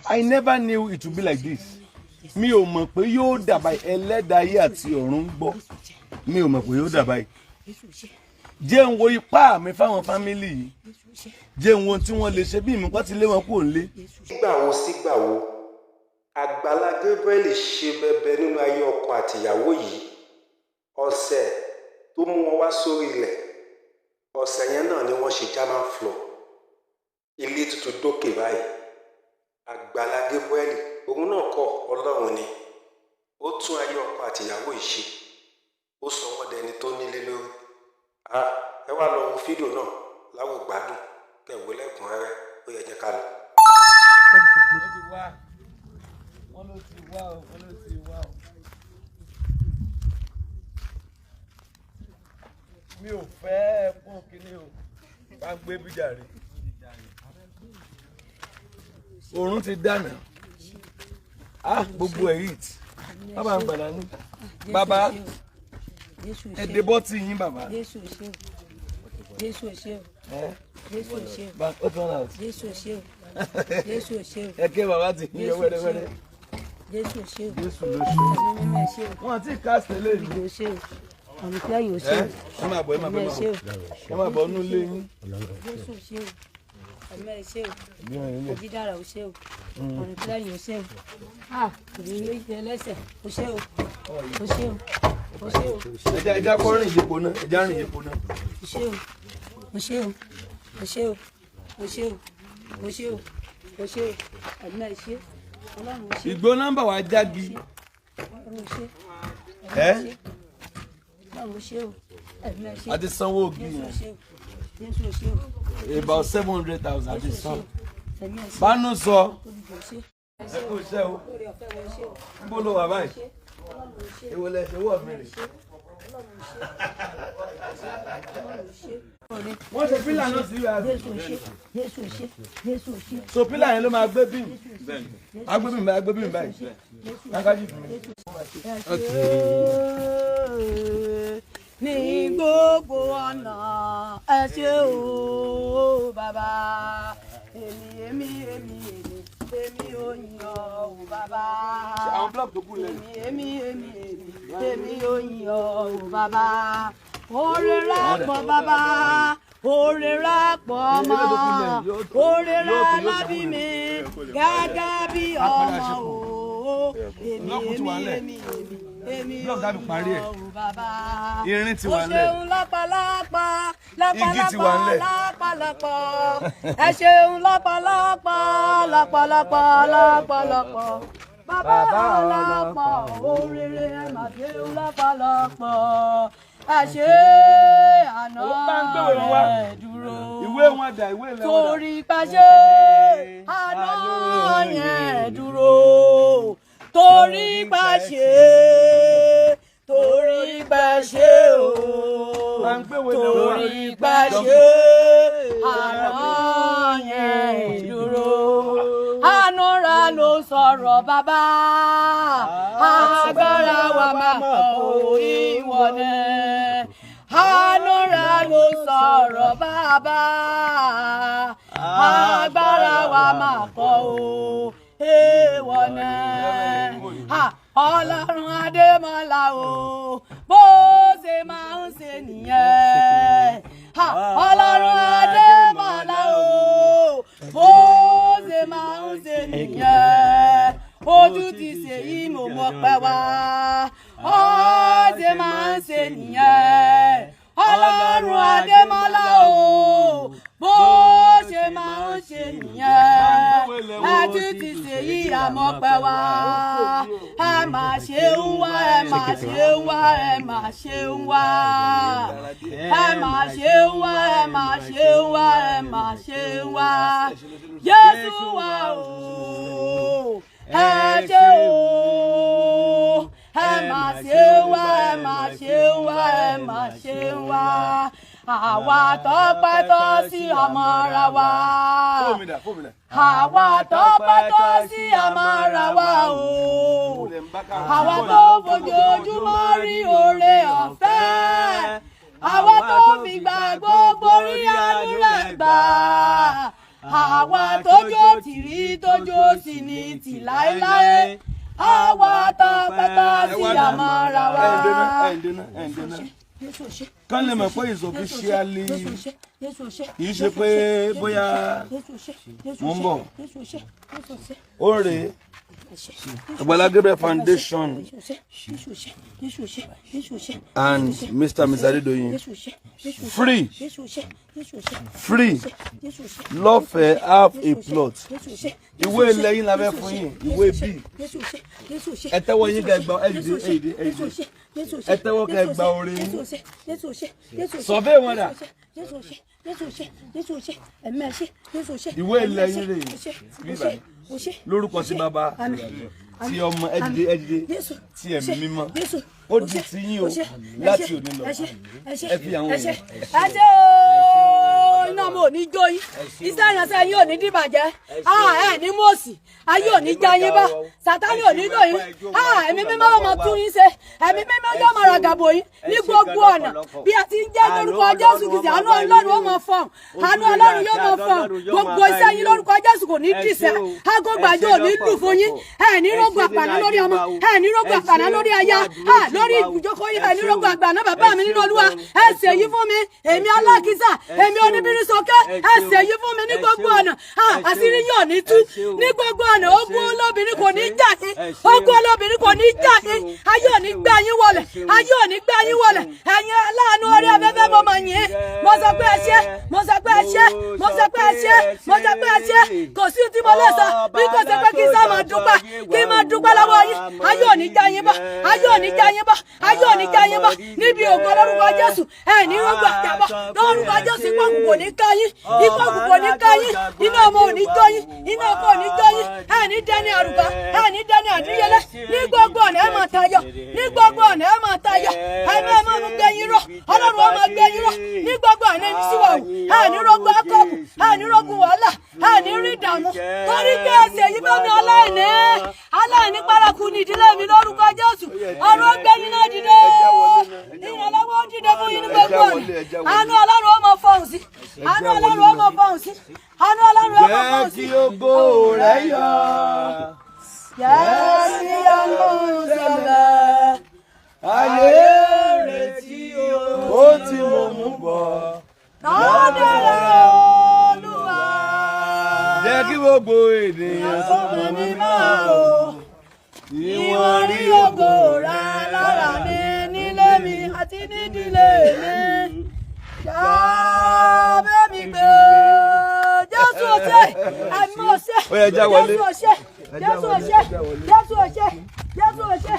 I never knew it would be like this. Mi ò mọ̀ pé yóò dà báyìí. Ẹlẹ́dàá ayé àti ọ̀run ń gbọ́, mi ò mọ̀ pé yóò dà báyìí. Jẹ́ ń wo ipá mi fáwọn family yìí, jẹ́ ń wo tí wọ́n lè ṣe bí ìmúpá ti lé wọn kúrò nílé. Nígbà wo sígbà wo Àgbàlá Gabriel ṣe bẹbẹ nínú ayé ọkọ àtìyàwó yìí? Ọ̀sẹ̀ tó mú wọn wá sórí ilẹ̀, ọ̀sẹ̀ yẹn náà ni wọ́n ṣe German floor, ilé tuntun dókè báyìí. Àgbàlá Gabriel, òun náà kọ́, Ọlọ́run ni. Ó tún ayé ọkọ àtìyàwó yìí ṣe, ó sọ wọ́n dẹni tó nílé lórí. Ah, ẹ wá lọ wo fídíò náà láwò gbádùn kẹwò lẹ́kùnrẹ́rẹ́. Ó yẹ, jẹ́ ká lọ. Wọ́n ti wá, wọ́n ló ti wá o, wọ́n ló ti wá o. Mi ò fẹ́ ẹkún kínní o, bá ń gbé bíjà rè. Oòrùn ti dáná. Ah, gbogbo ẹ̀ yìí bàbá ń gbàdá ní. Bàbá, ẹ dé bọ́tì yín, bàbá. Jésù ṣe o, Jésù ṣe o. Ẹ Jésù ṣe o. Bá ó tún náà. Jésù ṣe o, Jésù ṣe o. Ẹ ké bàbá ti yín yọ wẹ́rẹ́wẹ́rẹ́. Jésù ṣe o. Jésù ló ṣe. Ẹ̀mí mímọ́, ẹ ṣe o. Wọn àti cast eléyìí. Ìjọ ṣe o, ọ̀run lẹ́yìn o ṣe Ẹ o. ẹ máa bọ̀, ẹ máa bọ̀, Ẹ̀mí ẹ ẹ máa ṣe bọ̀, o. ẹ máa bọ̀ nínú ilé yín. Jésù ṣe o, ẹ̀mí ẹ ṣe o, òjìdára o ṣe o, ọ̀run lẹ́yìn o ṣe o. Ah, ìlú méjì ẹlẹ́sẹ̀ o ṣe o, o ṣe o, o ṣe o. Ẹja kọ́ rìn yípo náà, ẹja rìn yípo náà. O ṣe o, o ṣe o, o ṣe o, o ṣe o, o ṣe o, o ṣe o, ẹ̀mí ẹ ṣe, Ọlọ́run o ṣe. Ìgbó nọ́mbà wa jági. Ọlọ́run o ṣe. Ẹ Ọlọ́run o ṣe o, ẹ̀mí ẹ ṣe. A ti sanwó ògì Jésù o yẹn. ṣe o, Jésù o ṣe o. About 700,000 àti Jésù o ṣe san. o, ẹ̀mí ẹ ṣe. Bánú sọ. Olùjọ ṣe. Ẹ kú iṣẹ́ o. Lórí ọ̀fẹ́ wọn ṣe o. Níbo ló wà báyìí? Ṣe Ọlọ́run o ṣe. Èwo lẹ ṣe wọ́ mi rè? Ọlọ́run o ṣe, Ọlọ́run o ṣe. Wọ́n ṣe pílà náà sí ìwé àbí? Jésù o ṣe, Jésù o ṣe, Jésù o ṣe. So pílà yẹn ló máa gbé bíìmù. Agbé bíìmù báyìí, agbé bíìmù báyìí. Lákájì fún mi. Ní gbogbo ọ̀nà, ẹ ṣé o bàbá. Èmi, èmi, èmi, èmi, èmi ò yìn ọ́ o bàbá. Àwọn block tó kù lẹ́yìn. Èmi, èmi, èmi, èmi, èmi ò yìn ọ́ o bàbá. Oore rẹ̀ pọ̀ bàbá, oore rẹ̀ pọ̀ ọmọ, oore rẹ̀ lábí mi gẹ́gẹ́ bí ọmọ o. Èmi, èmi, èmi, èmi, èmi ò Block dábì parí yìn ẹ̀. ọ́ o bàbá. Irin ti wà O ńlẹ̀. ṣeun lọ́pọ̀lọpọ̀, Igi ti wà lọ́pọ̀lọpọ̀, ńlẹ̀. lọ́pọ̀lọpọ̀. Ẹ ṣeun lọ́pọ̀lọpọ̀, lọ́pọ̀lọpọ̀, lọ́pọ̀lọpọ̀. Bàbá ọlọ́pọ̀, oríire, ẹ mà ṣeun lọ́pọ̀lọpọ̀. Ẹ ṣe àná Ó bá ń gbé wọn wá. rẹ̀ dúró. Ìwé wọn dà, ìwé ilẹ̀ wọn dà. Torí pàṣẹ àná yẹn dúró. Torí pàṣẹ, torí pàṣẹ o. Bá ń gbé ìwé ilẹ̀ wọn wá. Torí pàṣẹ àná yẹn dúró. Àánú ra ló sọ̀rọ̀ bàbá. Agbára wa máa kọ̀ ó, ìwọ ni. Àánú ra ló sọ̀rọ̀ bàbá. Agbára wa máa kọ̀ ó, èèwọ̀ ni. Ha, Ọlọ́run Adémọ́lá o, bó ṣe máa ń ṣe nìyẹn. Ha, Ọlọ́run Adémọ́lá o, bó ṣe máa ń ṣe nìyẹn. Ojú ti ṣèyí, mo mọ̀ pẹ́ wá. Ó ṣe máa ń ṣe nìyẹn. Ọlọ́run Adémọ́lá o, bó ṣe máa ń ṣe nìyẹn. Ẹtú ti ṣèyí, àmọ́ pẹ́ wá. Ẹ máa ṣe ń wá, ẹ máa ṣe ń wá, ẹ máa ṣe ń wá. Ẹ máa ṣe ń wá, ẹ máa ṣe ń wá, ẹ máa ṣe ń wá. Jésù wá o, ẹ ṣé o. Ẹ máa ṣe ń wá, ẹ máa ṣe ń wá, ẹ máa ṣe ń wá. Àwa tọ́pẹ́ tọ́ sí ọmọ ra wa. Fóònù mi dà, fóònù mi dà. Àwa tọ́pẹ́ tọ́ sí ọmọ ra wa o. Àwa tó fojoojúmọ́ rí oore ọ̀fẹ́. Àwa tó fìgbà gbogbo rí àánú rẹ̀ gbà. Àwa tójó tìrí tójó sì ní tì láéláé. Àwa tọpẹ́tà sí àmọ́ra wa. Ẹ̀ ń dènà, ẹ̀ ń dènà. Kán lè mọ̀ pé is officially, kì í ṣe pé bóyá mò ń bọ̀. Ó rèé, Agbala Gabriel Foundation and Mr. and Mrs. Adedoyin, free, free, lọ́fẹ̀ẹ́, half a plot. Ìwé ilẹ̀ yín la fẹ́ fún yín, ìwé bíi. Ẹ tẹ́wọ́ yín kẹ́ gba. Ẹ dìde, ẹ dìde, ẹ dìde. Ẹ tẹ́wọ́ kẹ́ gba oore yín. Survey wọn dà? Ìwé ilẹ̀ yín rèé bí báyìí. Lórúkọ sí Bàbá, tí Ọmọ, ẹ dìde, ẹ dìde, tí Ẹ̀mí Mímọ́, ó di ti yín o láti òní lọ. Ẹ fi àwọn èèyàn. Ẹ ṣé o, iná mo ò ní jó yín, iṣẹ́ ìránṣẹ́ yín ò ní dìbàjẹ́. Ẹ ní mọ̀ọ́sì, ayé ò ní já yín bá, Sátánì ò ní lò yín. Ẹ̀mí Mímọ́ yóò máa tún yín ṣe, Ẹ̀mí Mímọ́ yóò máa ràgàbò yín ní gbogbo ọ̀nà bí a ti ń jẹ́ lórúkọ Jésù Kìsì. Àánú Ọlọ́run ó máa fọ̀hún, àánú Ọlọ́run yóò máa fọ̀hún. Gbogbo iṣẹ́ yín lórúkọ Jésù kò ní dìṣẹ́, aago gbàjọ ò ní lù fún yín. Ẹ ní rógun àpàná lórí ọmọ, ẹ ní rógun àpàná lórí aya, lórí ibùjókòó yín, ẹ ní rógun àgbàná. Bàbá mi nínú Olúwa, ẹ ṣèyí fún mi, èmi alákìsà, èmi oníbírísókè, ẹ ṣèyí fún mi ní gbogbo ọ̀nà. Àṣírí yóò ní tú ní gbogbo ọ̀nà. Ogun olóbìnrin kò ní jà yín, ogun olóbìnrin kò ní jà yín. Ayé ò ní gbá yín wọlẹ̀, ayé ò ní gbá yín wọlẹ̀. Ẹ̀yin aláàánú orí afẹ́fẹ́, mo mọ̀ yín. Mo sọ pé ẹ ṣé, mo sọ pé ẹ ṣé, mo sọ pé ẹ ṣé, mo sọ pé ẹ ṣé. Kò sí tí mo lè sọ bí kò ṣe pé kí n sá máa dúpẹ́, kí n máa dúpẹ́ lọ́wọ́ yín. Ayé ò ní já yín bọ́, ayé ò ní já yín bọ́, ayé ò ní já yín bọ́ níbi ògo lórúkọ Jésù. Ẹ ní rògbò àjàbọ̀ lórúkọ Jésù. Ipò òkùnkùn kò ní ká yín, ipò òkùnkùn kò ní ká yín, iná ọmọ ò ní jó yín, iná ọkọ ò ní jó yín. Ẹ ní dẹni àrùkọ, ẹ ní dẹni àdíyẹlẹ. Ní gbogbo ọ̀nà ẹ máa tayọ, ní gbogbo ọ̀nà ẹ máa tayọ. Ẹ máa gbé yín ró, Ọlọ́run ó máa gbé yín ró ní gbogbo ọ̀nà. Ẹni síwọ̀ ẹ ní rògbò akọ́bù, ẹ ní rògbò wàhálà, ẹ ní rí ìdààmú, torí pé ẹsẹ̀ yìí bá mi aláìní, aláìní paraku ní ìdílé mi. Lórúkọ Jésù, ọ̀rọ̀ gbẹ̀yìn náà dìde, ìrànlọ́wọ́ dìde fún yín ní gbogbo ọ̀nà. Àánú Ọlọ́run ó máa fọhùn sí, àánú Ọlọ́run ó máa fọhùn sí, àánú Ọlọ́run ó máa Jẹ́ fọhùn sí. kí ògo rẹ̀ yọ. Jẹ́ kí ọmọ ṣẹlẹ̀. Ayé retí ó tí mo mú bọ̀. Lọ́dọ̀ rẹ̀, Olúwa. Jẹ́ kí gbogbo ènìyàn tó Ọmọ mọ̀ mi mí máa o. Ìwọ̀n Ìwọ̀n rí rí ògo rẹ̀ lára mi, nílé mi àti nídìílé mi. Ṣáàbẹ̀ mi gbé. Jésù ọ̀ṣẹ́, àmì ọ̀ṣẹ́. Ó yá, já wọlé. Jésù ọ̀ṣẹ́, Jésù ọ̀ṣẹ́, Jésù ọ̀ṣẹ́, Jésù ọ̀ṣẹ́,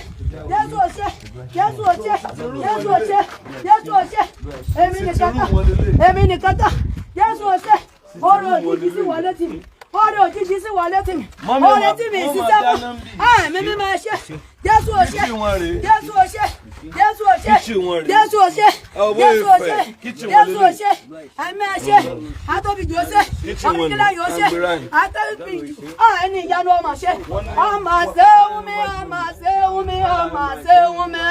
Jésù ọ̀ṣẹ́, Jésù ọ̀ṣẹ́, Jésù ọ̀ṣẹ́, Jésù ọ̀ṣẹ́. Èmi nìkan tán, èmi nìkan tán. Jésù ọ̀ṣẹ́, ọrọ̀ òjijì sí wọlé tì mí. Ọrọ̀ òjijì sí wọlé tì mí. Mọ́mí, Ọrẹ tí mi wọ́n máa ṣiṣẹ́ dáná fún. ń bì. Ẹ̀mí mi máa ṣe. Jésù ọ̀ṣẹ́, Kitchen wọn rèé. Jésù ọ̀ṣẹ́, Jésù ọ̀ṣẹ́, Kitchen wọn rèé. Jésù ọ̀ṣẹ́, Ọwọ́ Jésù ìfẹ́, ọ̀ṣẹ́, kitchen wọn Jésù lélẹ̀. ọ̀ṣẹ́, ẹ̀mí ẹ̀ṣẹ́, àtọ́bìjù ọ̀ṣẹ́, Kitchen wọn ọ̀rìnkìlá yóò ṣe, Tangerine. àtọ́bìjù, ẹni ìyanu ọmọ ṣe, ọmọ ṣe ń mi, ọmọ ṣe ń mi, ọmọ ṣe ń mi,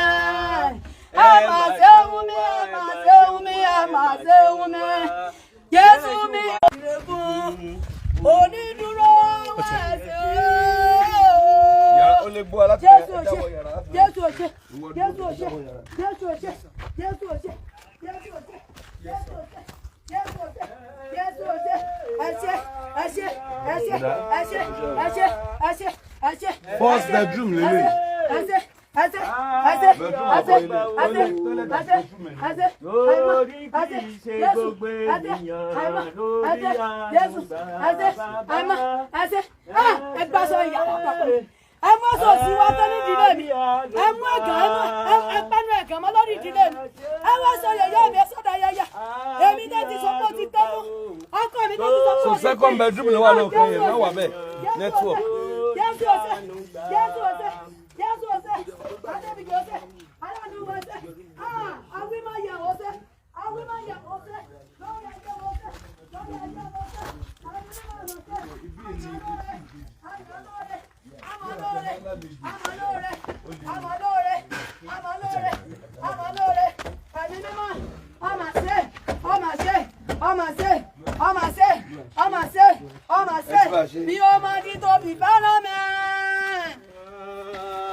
ọmọ ṣe ń mi, ọmọ ṣe ń mi, ọmọ ṣe ń mi, Jésù mi. Ìrègùn onídúró wá ṣe. Yàrá ó lè gbọ́ aláti Jésù ẹ ọ̀ṣẹ́, jáwọ́ yàrá láti. Jésù ọ̀ṣẹ́, Jésù ọ̀ṣẹ́, Jésù ọ̀ṣẹ́, Jésù ọ̀ṣẹ́, Jésù ọ̀ṣẹ́, Jésù ọ̀ṣẹ́, Jésù ọ̀ṣẹ́, Jésù ọ̀ṣẹ́, ẹ ṣé, ẹ ṣé, ẹ ṣé, ẹ ṣé, ẹ ṣé, ẹ ṣé, ẹ ṣé. First bedroom lélẹ̀. Ẹ ṣé, ẹ ṣé, ẹ ṣé, ẹ ṣé, ẹ ṣé, ẹ ṣé, ẹ ṣé, Lórí ẹ ṣé, kì í ṣe Jésù, gbogbo ẹ ṣé, ènìyàn àìmọ́, lórí ẹ ṣé, Jésù, ẹ ṣé, àìmọ́, ẹ ṣé, ẹ gbà sọ ìyàwó àpapọ̀, ẹ mú sòsì wá tó ní ìdílé mi, ẹ mú ẹ̀gàn, ẹ mú ẹ pánú ẹ̀gàn mọ́ lórí ìdílé mi. Ẹ wá sọ yẹ̀yẹ́ mi, ẹ sọ́dọ̀ yẹ̀yẹ́ èmi tó ti sọ pé ó ti tẹ́ fún ọkọ mi tó ti sọ pé So ó ti second bedroom ló wà lókè yẹn, má wà bẹ́ẹ̀. Network. Jésù ọ̀sẹ̀, Jésù ọ̀sẹ̀, Jésù ọ̀sẹ̀, Adébíyí ọ̀sẹ̀, Aláàánú ọ̀sẹ̀, Awímáyà ọ̀sẹ̀, Awímáyà ọ̀sẹ̀, lórí ẹjọ́ ọ̀sẹ̀, lórí ẹjọ́ ọ̀sẹ̀, Awímáyà ọ̀sẹ̀, Àmàlóore, Àmàlóore, Àmàlóore, Àmàlóore, Àmàlóore, Ẹ̀mí Mímọ́, ọmọ ṣe, ọmọ ṣe, ọmọ ṣe, ọmọ ṣe, ọmọ ṣe. Mi ò mọ di tó fi fẹ́ràn mi.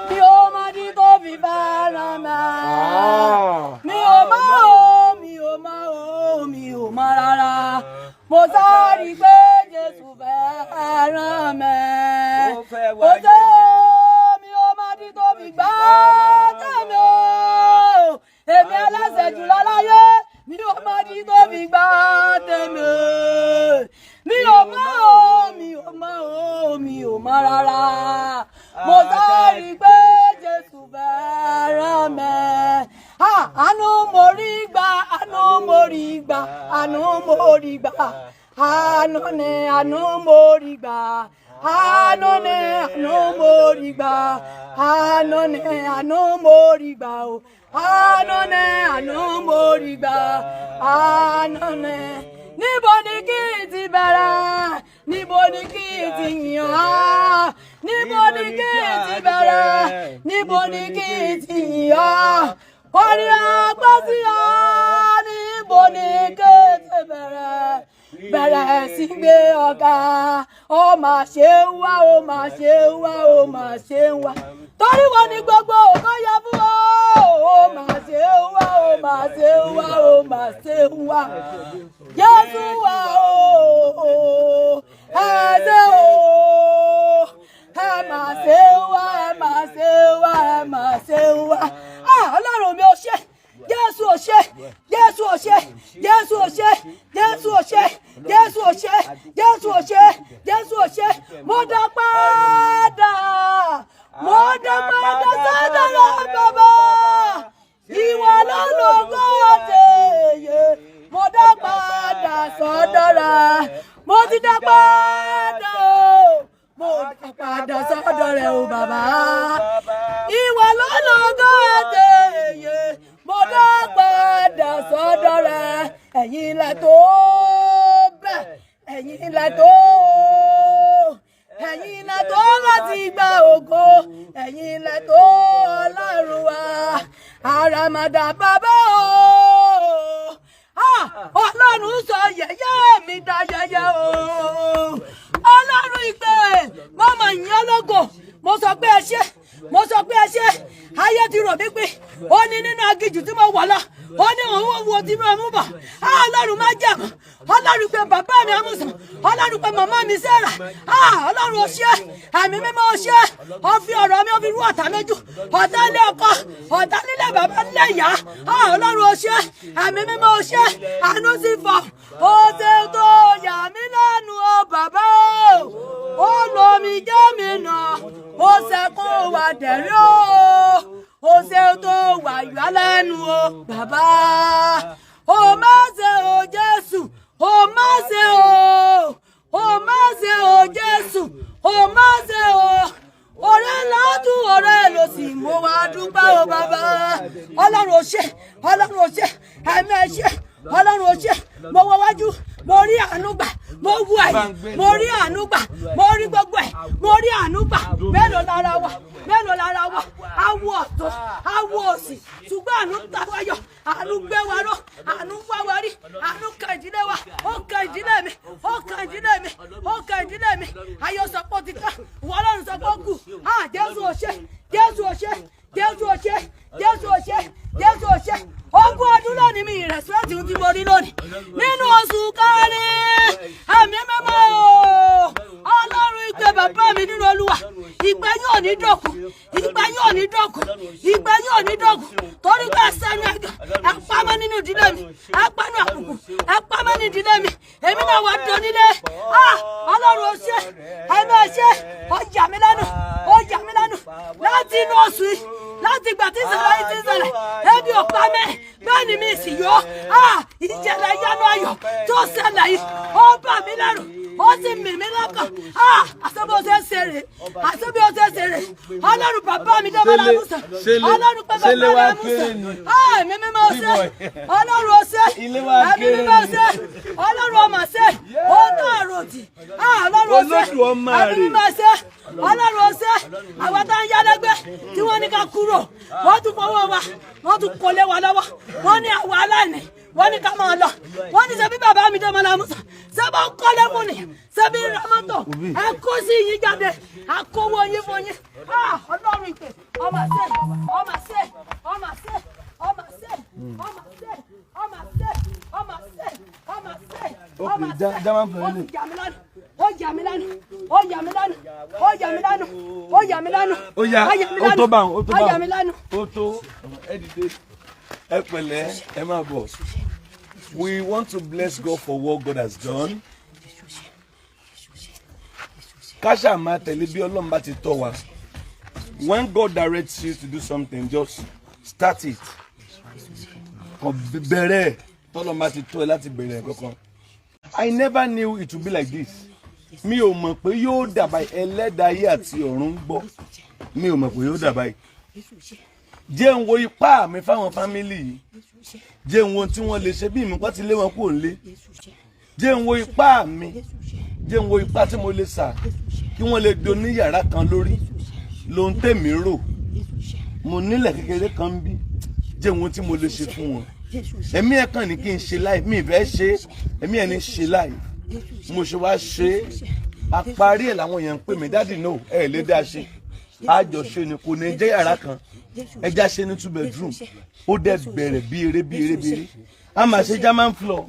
Mi ò mọ di tó fi fẹ́ràn mi. Mi ò mọ̀ o, mi ò mọ̀ o, mi ò mọ̀ rárá. Mo sáré pé Jésù fẹ́ràn mi. Ó fẹ́ Ó wáyé. ṣe mi ò mọ di tó fi gbá tẹ̀mí o. Èmi aláṣẹ jùlọ láyé, mi ò mọ di tó fi gbá tẹ̀mí o. Mi ò mọ̀ o, mi ò mọ̀ o, mi ò mọ̀ rárá. Mo sáré pé Jésù fẹ́ràn mi. Ah, àánú mo rí gbà, àánú mo rí gbà, àánú mo rí gbà. Àánú ni àánú mo rí gbà. Àánú ni àánú mo rí gbà. Àánú ni àánú mo rí gbà o. Àánú ni àánú mo rí gbà. Àánú ni. Níbo ni kí n ti bẹ̀rẹ̀? Níbo ni kí n ti yàn án? Níbo ni kí n ti bẹ̀rẹ̀? Níbo ni kí n ti yàn án? Kọrin apá sí ọ, níbo ni kí n ti bẹ̀rẹ̀? Bẹ̀rẹ̀ sí gbé ọ̀gá, ó mà ṣe ń wá, ó mà ṣe ń wá, ó mà ṣe ń wá. Torí wọn ni gbogbo ògo yẹ fún ọ, ó mà ṣe ń wá, ó mà ṣe ń wá, ó mà ṣe ń wá. Jésù wá o, ẹ ṣé o, ẹ mà ṣe ń wá, ẹ mà ṣe ń wá, ẹ mà ṣe ń wá. Ah, Ọlọ́run mi ò ṣe, Jésù ò ṣe, Jésù ò ṣe, Jésù ò ṣe, Jésù ò ṣe, Jésù ò ṣe, Jésù ò ṣe, Jésù ò ṣe. Mo dá padà, mo dá padà sọ́dọ̀ rẹ bàbá. Ìwọ ló lógo tèyẹ, mo dá padà sọ́dọ̀ rẹ. Mo ti dá padà o, mo dá padà sọ́dọ̀ rẹ o bàbá. Ìwọ ló lógo tèyẹ, mo dá padà sọ́dọ̀ rẹ. Ẹ̀yin lẹ tó bẹ́ẹ̀, ẹ̀yin lẹ tó, ẹ̀yin lẹ tó láti gba ògo, ẹ̀yin lẹ tó Ọlọ́run wa. Àràmàdà bàbá o. Ah, Ọlọ́run sọ yẹ̀yẹ́ mi dá yẹ̀yẹ́ o. Ọlọ́run ìpè mọ́mọ́ ìyẹn ológo, mo sọ pé ẹ ṣé, mo sọ pé ẹ ṣé. Ayé ti rò mí pé ó ní nínú aginjù tí mo wà lọ, ó ní òun wo tí mo mú bọ̀. Ah, Ọlọ́run má jẹ̀mọ́, Ọlọ́run pé bàbá mi amúsàn, Ọlọ́run pé màmá mi Sarah. Ah, Ọlọ́run ó ṣé, ẹ̀mí mímọ́ ó ṣé. Ó fi ọ̀rọ̀ mi, ó fi rú ọ̀tá méjì, ọ̀tá ilé ọkọ, ọ̀tá nílé bàbá nílé ìyá. Ah, Ọlọ́run ó ṣé, ẹ̀mí mímọ́ ó ṣé. Àánú sì fọ̀, ó ṣe tó yà mí lẹ́nu o bàbá o. Ó lọ mi jẹ́ mi nà, ó ṣẹkún wà dẹ̀rí o. Ó ṣe tó wà yà lẹ́nu o bàbá. Ó má ṣe o Jésù, ó má ṣe o, ó má ṣe o Jésù, ó má ṣe o. Ọ̀rẹ́ látún ọ̀rẹ́ ló sì mú wa dúpẹ́ o bàbá. Ọlọ́run ò ṣe, Ọlọ́run ò ṣe, ẹ̀mí ẹ̀ ṣe, Ọlọ́run ò ṣe. Mo wọ wájú, mo rí àánú gbà, mo wù ẹ̀yìn, mo rí àánú gbà, mo rí gbogbo ẹ̀, mo rí àánú gbà. Mélòó lára wa, mélòó lára wa, awo ọ̀tún, awo òsì, ṣùgbọ́n àánú ta wá yọ, àánú gbé wa ró, àánú wá wa rí, àánú kan ìdílé wa, ó kan ìdílé mi, ó kan ìdílé mi, ó kan ìdílé mi. Ayọ̀ sọ pé ó ti tán, ìwọ Ọlọ́run sọ pé ó kù. Ah, Jésù ò ṣe, Jésù ò ṣe, Jésù ò ṣe, Jésù ò ṣe, Jésù ò ṣe. Ogún ọdún lónìí mi ìrẹsìpẹ́tì tí mo rí lónìí nínú oṣù kẹrin. Àmì mímọ́ o, Ọlọ́run ìpè bàbá mi nínú Olúwa, ìpè yóò ní dọ̀kú, ìpè yóò ní dọ̀kú, ìpè yóò ní dọ̀kú. Torí pé ẹsẹ̀ nu ẹ̀gàn, ẹ pamọ́ nínú ìdílé mi, ẹ panu àbùkù, ẹ pamọ́ nínú ìdílé mi. Èmi náà wà dán nílé. Ah, Ọlọ́run ó ṣe, ẹ̀mí ẹ̀ ṣe. Ó yà mí lẹ́nu, ó yà mí lẹ́nu láti inú oṣù yìí, láti ìgbà tí ìṣẹ̀lẹ̀ yìí ti ń ṣẹlẹ̀, ebi ò pa mí, bẹ́ẹ̀ ni mi sì yó. Ah, ìṣẹ̀lẹ̀ ìyanu ayọ̀ tó ṣẹlẹ̀ yìí, ó bà mí lẹ́rù, ó sì mì mí lọ́kàn. Ah, àṣẹ bí o ṣe ń ṣe rè, àṣẹ bí o ṣe ń ṣe rè. Ọlọ́run bàbá mi Dẹ́mọ́lá Amúsàn, Ọlọ́run pé bàbá mi Amúsàn. Ah, ẹ̀mí mímọ́ ṣe, Ọlọ́run ó ṣe, ẹ̀mí mímọ́ ṣe, Ọlọ́run ọmọ ṣe, ó tó àròtì. Ah, Ọlọ́run ó ṣe, ẹ̀mí mímọ́ ṣe, Ọlọ́run ó ṣe. Àwọn tá ń yálégbé tí wọ́n ní ká kúrò, wọ́n tún fọwọ́ wa, wọ́n tún kọ́lé wa lọ́wọ́, wọ́n ní àwọn aláìní, wọ́n ní ká máa lọ. Wọ́n ní ṣe bí bàbá mi Dẹ́mọ́lá Amúsàn ṣé Ṣé bá ń kọ́lé fún ni? Ṣé bí ń ra mọ́tò? Ẹ kó sí yín jáde, àkówó yín fún yín. Ah, Ọlọ́run ìpè, ọmọ ṣe, ọmọ ṣe, ọmọ ṣe, ọmọ ṣe, ọmọ ṣe, ọmọ ṣe, ọmọ ṣe, ọmọ ṣe, ọmọ Okay, ṣe. German floor Ó ilé. ti yà mí lẹ́nu, ó yà mí lẹ́nu, ó yà mí lẹ́nu, ó yà mí lẹ́nu, ó yà mí lẹ́nu. Ó yá, Ó yà mí ó tó lẹ́nu, báun, ó tó ó yà báun. mí lẹ́nu. Ó tó, ẹ dìde, ẹ pẹ̀lẹ́, ẹ máa bọ̀. We want to bless God for what God has done. Ká ṣáà máa tẹ̀lé bí Ọlọ́run bá ti tọ́ wa. When God directs you to do something, just start it. Kàn bẹ̀rẹ̀ tọ́lọ́run bá ti tọ́ ẹ láti bẹ̀rẹ̀ kankan. I never knew it would be like this. Mi ò mọ̀ pé yóò dà báyìí. Ẹlẹ́dàá ayé àti ọ̀run ń gbọ́. Mi ò mọ̀ pé yóò dà báyìí. Jẹ́ ń wo ipá mi fáwọn family yìí. Jẹ́ ń wo tí wọ́n lè ṣe bí ìmúpá ti lé wọn kúrò nílé. Jẹ́ ń wo ipá mi. Jẹ́ ń wo ipá tí mo lè sà kí wọ́n lè do ní yàrá kan lórí. Lóhun tèmi rò. Mo nílẹ̀ kékeré kan ń bí. Jẹ́ ń wo tí mo lè ṣe fún wọn. Ẹ̀mí ẹ̀ kàn ní kí n ṣe láì. Mi ì fẹ́ ṣe é. Ẹ̀mí ẹ̀ ní ṣe láì. Mo ṣe wá ṣe é. Àparí ẹ̀ làwọn èèyàn ń pè mí, "Daddy, no, ẹ̀ lè dá ṣe. Àjọṣe ni, kò ní jẹ́ yàrá kan. Ẹja ṣe ní two bedroom." Ó dẹ̀ bẹ̀rẹ̀ bí eré, bí eré, bí eré. A máa ṣe German floor.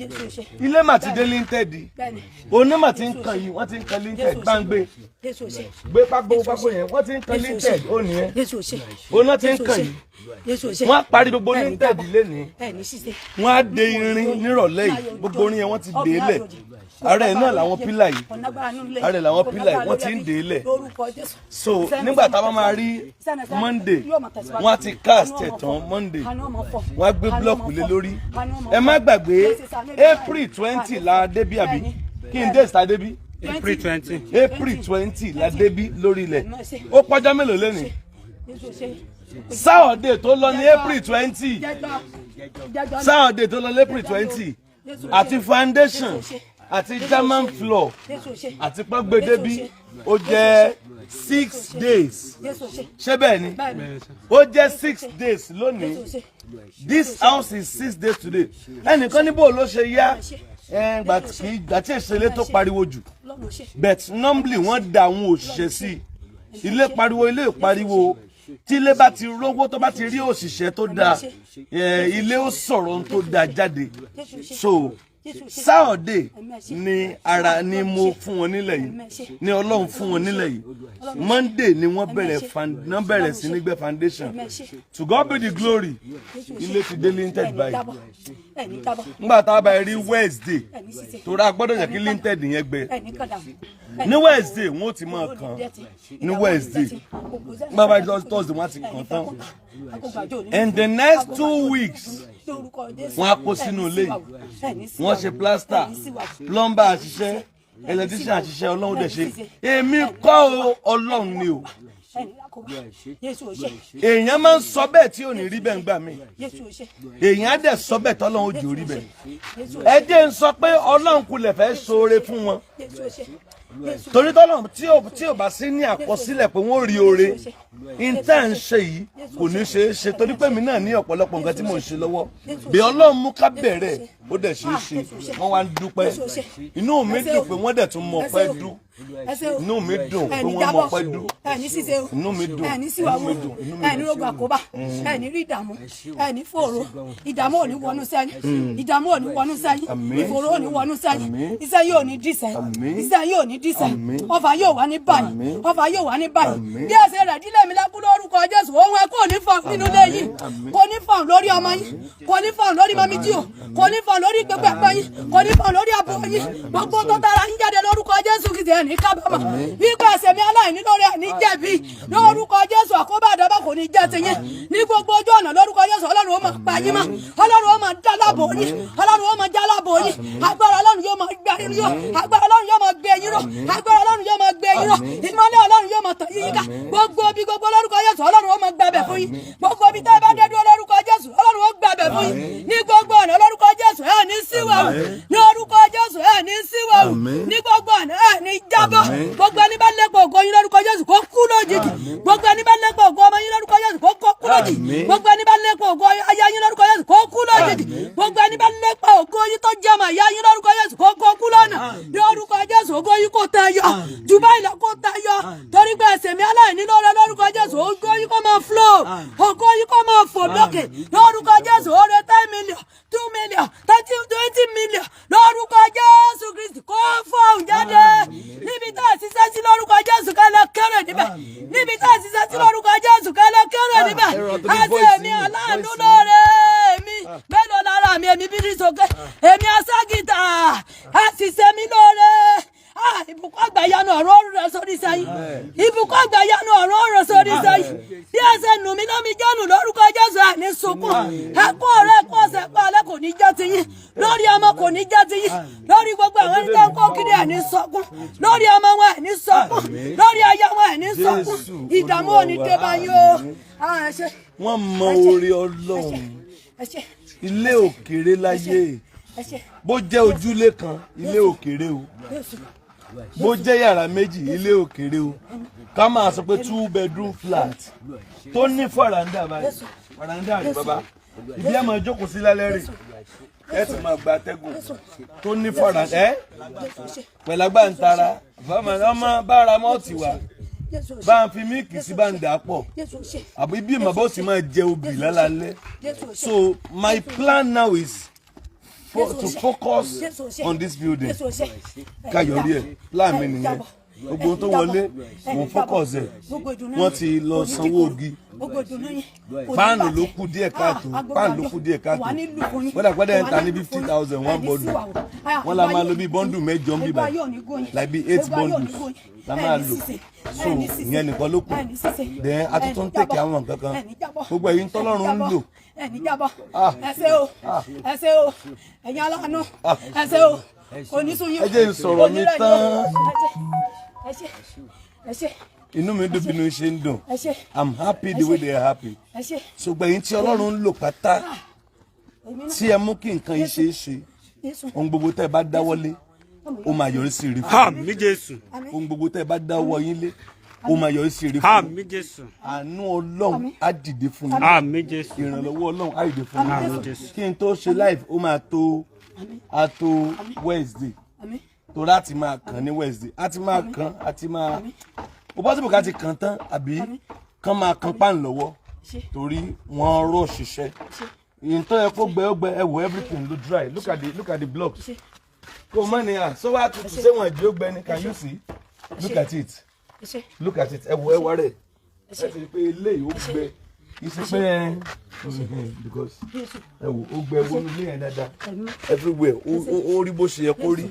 Ilé mà ti dé lintel. Onímọ̀ ti ń kan yìí, wọ́n ti ń kan lintel gbàngbé. Gbé pákó, pákó yẹn, wọ́n ti ń kan lintel ó nìyẹn. Oná ti ń kan yìí. Wọ́n á parí gbogbo lintel lénìí. Wọ́n á de irin nírọ̀lẹ́ yìí. Gbogbo orin yẹn wọ́n ti dé lẹ̀. Ara ẹ̀ náà làwọn pillar yìí. Ara ẹ̀ làwọn pillar yìí, wọ́n ti ń dé lẹ̀. So nígbà tá a bá máa rí Monday, wọ́n á ti cast ẹ̀ tán Monday. Wọ́n á gbé block lé lórí. Ẹ má gbàgbé, April 20 la débí, àbí? Kí n dé ìta débí? April 20. April 20 la débí lórí ilẹ̀. Ó pọ́jọ́ mélòó lẹ́nìí? Saturday tó lọ ní April 20. Saturday tó lọ ní April 20. Àti foundation àti German floor àti pọ́ngbẹ́dẹ́bí, ó jẹ́ 6 days. Ṣé bẹ́ẹ̀ ni? Ó jẹ́ 6 days lónìí. This house is 6 days today. Ẹnìkan níbo ló ṣe yá gbà tí ìṣẹ̀lẹ̀ tó pariwo jù, but normally wọ́n da àwọn òṣìṣẹ́ sí i. Ilé pariwo, ilé pariwo. Tí ilé bá ti rówó, tó bá ti rí òṣìṣẹ́ tó dáa, ilé ó sọ̀rọ̀ ohun tó dáa jáde. So Saturday ni ara ni mo fún wọn nílẹ̀ yìí, ni Ọlọ́run fún wọn nílẹ̀ yìí. Monday ni wọ́n bẹ̀rẹ̀ wọ́n bẹ̀rẹ̀ sí ní gbẹ́ foundation. To God be the glory. Ilé ti dé lintel báyìí. Nígbà tá a bá rí Wednesday, torí a gbọ́dọ̀ jẹ́ kí lintel yẹn gbẹ ní Wednesday, wọ́n ó ti máa kàn ní Wednesday. Nígbà bá rí Thursday, wọ́n á ti kàn tán. In the next 2 weeks, wọ́n á kó sínú ilé yìí. Wọ́n ṣe plaster, plumber àṣìṣe, electrician àṣìṣe. Ọlọ́run dẹ̀ ṣe. Èmi kọ́ o, Ọlọ́run ni o. Èèyàn máa ń sọ bẹ́ẹ̀ tí ò ní rí bẹ́ẹ̀ ń gbà mí. Èèyàn á dẹ̀ sọ bẹ́ẹ̀, tọ́lọ́run ó jò rí bẹ́ẹ̀. Ẹ jẹ́ ń sọ pé Ọlọ́run kulẹ̀ fẹ́ ṣoore fún wọn, torí tọ́lọ́run tí ò bá sí ní àkọsílẹ̀ pé wọ́n rí oore ìta ń ṣe yìí, kò ní ṣe é ṣe, torí pé mi náà ní ọ̀pọ̀lọpọ̀ nǹkan tí mò ń ṣe lọ́wọ́. Bí Ọlọ́run mú ká bẹ̀rẹ̀, ó dẹ̀ ṣe é ṣe. Wọ́n wá ń dúpẹ́. Inú mi dùn pé wọ́n dẹ̀ tún mọ ọpẹ́ dú. Inú mi dùn pé wọ́n mọ ọpẹ́ dú. Ẹni ṣíṣe o. Inú mi dùn. Ẹni síwáwó. Inú mi dùn, inú mi Ẹni dùn. rógun àkóbá, ẹni rí ìdààmú, ẹni fòrò. Ìdààmú ò ní wọnú sẹ́yìn, ìdààmú ò ní wọnú sẹ́yìn. Àmín. Ìfòrò ò ní wọnú sẹ́yìn. Àmín. Iṣẹ́ yóò ní dísẹ́. Àmín. Iṣẹ́ yóò ní dísẹ́. Àmín. Ọfà yóò wá ní báyìí. Àmín. Ọfà yóò wá ní báyìí. Àmín. Bí ẹsẹ̀ rẹ̀ dílé mi lẹ́kú lórúkọ Jésù, ohun ẹ kò ní fọ nínú ilé yìí. Àmín. Kò ní fọ lórí ọmọ yín, kò ní fọ lórí mọ́mí jí o, kò ní fọ lórí gbogbo ẹgbẹ́ yín, kò ní fọ lórí àbúrò yín. Gbogbo tó tara yín jáde lórúkọ Jésù Kìtì, ẹ̀ ní kábàámọ̀ wípé ẹsẹ̀ mi aláìní lórí ẹ̀ ní jẹ̀bi lórúkọ Jésù. Àkóbá àdábà kò ní jẹ́ tiyín ní gbogbo ojú ọ̀nà lórúkọ Jésù. Ọlọ́run ó máa pa yín mọ́, Ọlọ́run ó máa dá láàbò yín, Ọlọ́run ó máa já láàbò yín. Agbára Ọlọ́run yóò máa gbé yín ró, agbára Ọlọ́run yóò máa gbé yín ró, agbára Ọlọ́run yóò máa gbé yín ró. Ìmọ́lẹ̀ Ọlọ́run yóò máa tàn yín ká gbogbo bí gbogbo lórúkọ Jésù. Ọlọ́run ó máa gbàbẹ̀ fún yín. Gbogbo bí tẹ́ ẹ bá dé dúró lórúkọ Jésù, Ọlọ́run ó gbàbẹ̀ fún yín ní gbogbo ọ̀nà lórúkọ Jésù. Ẹ̀ ní síwáwù ní orúkọ Jésù, ẹ̀ ní síwáwù Àmín. ní gbogbo ọ̀nà, ẹ̀ ní jábọ́. Àmín. Gbogbo ẹni bá lépa ògo yín lórúkọ Jésù, kó kú lójijì. Gbogbo ẹni bá lépa ògo ọmọ yín lórúkọ Jésù, kó kú lójijì. Àmín. Gbogbo ẹni bá lépa ògo aya yín lórúkọ Jésù. Jésù, kó kú lójijì. Gbogbo ẹni bá lépa ògo yín tó jẹ́ ọmọ ìyá yín, lórúkọ Jésù, kó kó kú lọ́nà. Lórúkọ Jésù, ògo yín kó tayọ jù báyìí lọ, kó tayọ, torí pé ẹsẹ̀ mi aláìní lóore. Lórúkọ Jésù, ògo yín kó máa flow, ògo yín kó máa fò lókè. Lórúkọ Jésù, oore 10 million, 2 million, 30, 20 million, lórúkọ Jésù Kristi, kó fọ̀hún jáde níbi tá a ṣiṣẹ́ sí. Lórúkọ Jésù, ká lọ kéré níbẹ̀. Níbi tá a ṣiṣẹ́ sí, lórúkọ Jésù, ká lọ kéré níbẹ̀. Àti èmi aláàánú lóore mi mélòó lára mi, èmi bí sókè, èmi aságìtà, àṣìṣe mi lóore. Ìbùkún àgbàyanu ọ̀rọ̀ rẹ̀ sórí sẹ́yìn. Ìbùkún àgbàyanu ọ̀rọ̀ rẹ̀ sórí sẹ́yìn. Bí ẹsẹ̀ nù mí lómi jẹ́nu, lórúkọ Jésù, àní sunkún ẹkún ọ̀rẹ́, ẹkún ọ̀sẹ̀ ẹkún alẹ́ kò ní jẹ́ tiyín. Lórí ọmọ kò ní jẹ́ tiyín. Lórí gbogbo àwọn ẹni tó ń kó kiri, àní sọkún lórí ọmọ wọn, àní sọkún lórí aya wọn, àní sọkún. Ìdààmú ò ní dé bá yín o. Ẹ ṣé. Wọ́n mọ oore Ọlọ́run. Ẹ ṣé. Ilé òkèrè láyé. Ẹ ṣé. Bó jẹ́ ojúlé kan, ilé òkèrè o. Jésù. Bó jẹ́ yàrá méjì, ilé òkèrè o. Ká máa sọ pé two bedroom flat tó ní faranda báyìí, faranda rẹ̀, bàbá, ibi ẹ̀ máa jókòó sí lálẹ́ rè, ẹ sì máa gba atẹ́gùn, tó ní faranda ẹ pẹ̀lú agbáǹtara, bàbá ọmọ bára mọ́ọ̀tì wá. Jésù. Bá ń fi milk sí, bá ń dà á pọ̀. Jésù ṣe. Àbí bí màbá ó sì máa jẹ obì lálálẹ́. Jésù ṣe. So my plan now is to focus on this building. Jésù ṣe. Káyọrí ẹ, plan mi nìyẹn. Gbogbo ohun tó wọlé, mo focus ẹ. Wọ́n ti lọ sanwó ogi, páànù ló kù díẹ̀ káàtó, páànù ló kù díẹ̀ káàtó. Kódà ẹ̀ ń ta ní 50,000 one bundle. Wọ́n la máa lo bí bundle mẹ́jọ ń bí báyìí, like bí eight bundles la máa lò. So ìyẹn nìkan ló kù. Then a tún tún tèkì àwọn nǹkan kan, gbogbo ẹ̀yin tọ́lọ́run ń lò. Ẹni jábọ́. Ah. Ẹ ṣé o, ẹ ṣé o, ẹ̀yin aláàánú, ẹ ṣé o, kò ní sùn yín. Ẹ jẹ́ n sọ̀rọ̀ mi tán. Ẹ ṣé, ẹ ṣé. Inú mi dùn bínú ṣe ń dùn. Ẹ ṣé. I'm happy the way they are happy. Ẹ ṣé. Ṣùgbọ́n ẹ̀yin tí Ọlọ́run ń lò pátá, Èmi náà. tí ẹ mú kí nǹkan yìí ṣe é ṣe, Jésù. ohun gbogbo tẹ́ ẹ bá dáwọ́lé, ó máa yọrí sí ire fún yín. Àmín, Jésù. Ohun gbogbo tẹ́ ẹ bá dáwọ́ yín lé, ó máa yọrí sí ire fún yín. Àmín, Jésù. Àánú Ọlọ́run á dìde fún yín. Àmín, Jésù. Ìrànlọ́wọ́ Ọlọ́run á dìde fún yín. Àmín, Jésù. Kí n tó ṣe live, ó máa tó, á tó Wednesday, Àmín. tó láti máa kàn ní Wednesday, á ti máa kàn, á ti máa ó possible ká ti kàn tán, àbí kán máa kan páànù lọ́wọ́, torí wọ́n rọ̀ ṣiṣẹ́. Ìyẹn tó yẹ kó gbẹ, ó gbẹ. Ẹ wo, everything ló dry. Look at the blocks. Kó o mọ̀ ní à sọ wá tutù, ṣé wọ́n jí ó gbẹ ni? Can you see? Look at it. Ẹ ṣé. Look at it. Ẹ wo, ẹ wá rẹ̀, ẹ ti rí pé eléyìí ó gbẹ, kì í ṣe pé ẹ because ẹ wo, ó gbẹ wọnú ilé yẹn dáadáa. Everywhere ó rí bó ṣe yẹ kó rí,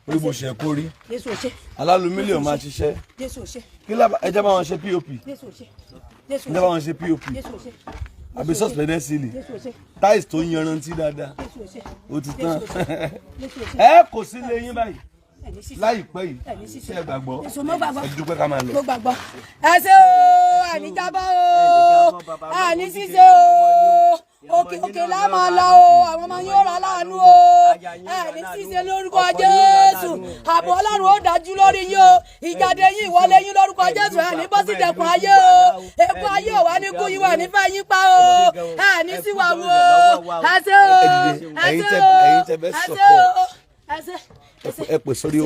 ó rí bó ṣe yẹ kó rí. Jésù ṣe. Alálùmílíọ̀n máa ṣiṣẹ́. Jésù ṣe. Kí lábà ẹ jẹ́ bá wọn ṣe POP. Jésù ṣe. Jésù Ẹ jẹ́ bá wọn ṣe POP Jésù ṣe. àbí suspended ceiling. Jésù ṣe. Tiles tó yanrantí dáadáa. Jésù ṣe. Ó ti tán. Jésù ṣe. Ẹ kò sí lé yín báyìí Ẹni ṣiṣẹ́. láìpẹ́ yìí. Ẹni ṣiṣẹ́. Ṣé ẹ gbàgbọ́? Jésù, mo gbàgbọ́. Ẹ dúpẹ́, ká máa lọ. Mo gbàgbọ́. Ẹ ṣé o, àní jábọ́ o, àní ṣíṣe o, òkè òkè la máa lọ o. Àwọn ọmọ yóò rà láàánú o. Ẹni ṣíṣe lórúkọ Jésù. Ààbò Ọlọ́run ó dájú lórí yín o. Ìjáde yín, ìwọlé yín, lórúkọ Jésù, ẹni bọ́ sí dẹkùn ayé o. Èkó ayé ò wá ní kú yín, wà ní fẹ́ yín pa o. Ẹni sì wà wò o. Ẹ ṣé o. Ẹ dìde. Ẹ Ẹ̀yin ṣé tẹ́- o. ẹ̀yin tẹ́ fẹ́ Ẹ ṣé support. o. Ẹ ṣé. Ẹ pè sórí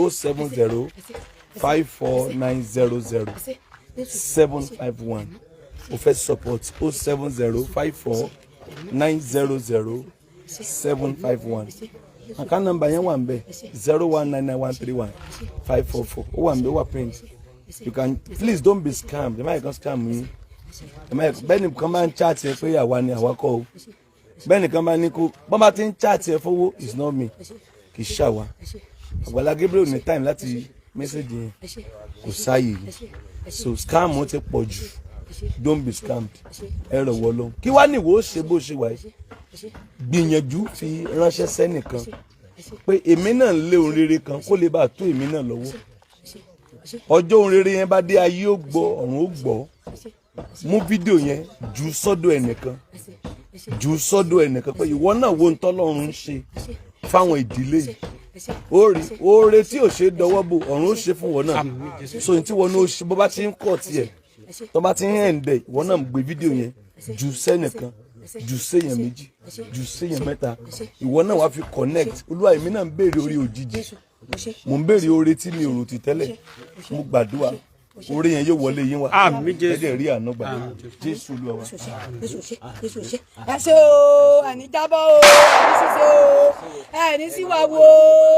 07054900751. O fẹ́ support, 07054900751. Account number yẹn wà ń bẹ̀, 0199131544. Ó wà ń bẹ̀, ó wà print. You can, please don't be scammed. Ẹ má yẹ kán scam yín. Ẹ má yẹ bẹ́ẹ̀ nìkan máa ń chat ẹ pé àwa ni, àwa kọ́ o. Bẹ́ẹ̀ nìkan máa ní kó bọ́n bá ti ń chat ẹ fowó, it's not me, kì í ṣàwa. Àgbàlá Gabriel ní time láti message yẹn, kò sáàyè yìí. So scam ti pọ̀ jù. Don't be scammed. Ẹ rọ̀ wọ́ lọ. Kí wàá níwò ó ṣe bó ṣe wà yìí? Gbìyànjú fi ránṣẹ́ sẹ́nìkan pé èmi náà ń lé ohun rere kan, kó lè bá a tó èmi náà lọ́wọ́. Ọjọ́ ohun rere yẹn bá dé, ayé ó gbọ́, ọ̀run ó gbọ́. Mú fídíò yẹn jù sọ́dọ̀ ẹnìkan, jù sọ́dọ̀ ẹnìkan pé ìwọ náà wo ń tọ́lọ́run ń ṣe fáwọn ìdílé yìí. Ó rí oore tí ò ṣe é dọwọ́ bò, ọ̀run ó ṣe fún wọn náà. So ní tí wọn ní ó ṣe, bó bá ti ń kọ̀ tiẹ̀, tó bá ti ń hẹ̀ǹdẹ̀, ìwọ náà gbé fídíò yẹn jù sẹ́nìkan. Jù séèyàn méjì, jù séèyàn mẹ́ta. Ìwọ náà wàá fi connect. Olúwa, èmi náà ń béèrè orí òjijì, mo ń béèrè oore tí mi ò rò ti tẹ́lẹ̀. Mo gbàdúrà, oore yẹn yóò wọlé yín wá. Àmín, Jésù. Ẹ dẹ̀ rí àánú gbà. Jésù Olúwa wa. Jésù ṣe, ẹ ṣé o. Ẹni jábọ́ o, ẹni ṣiṣẹ́ o, ẹni síwáwo o.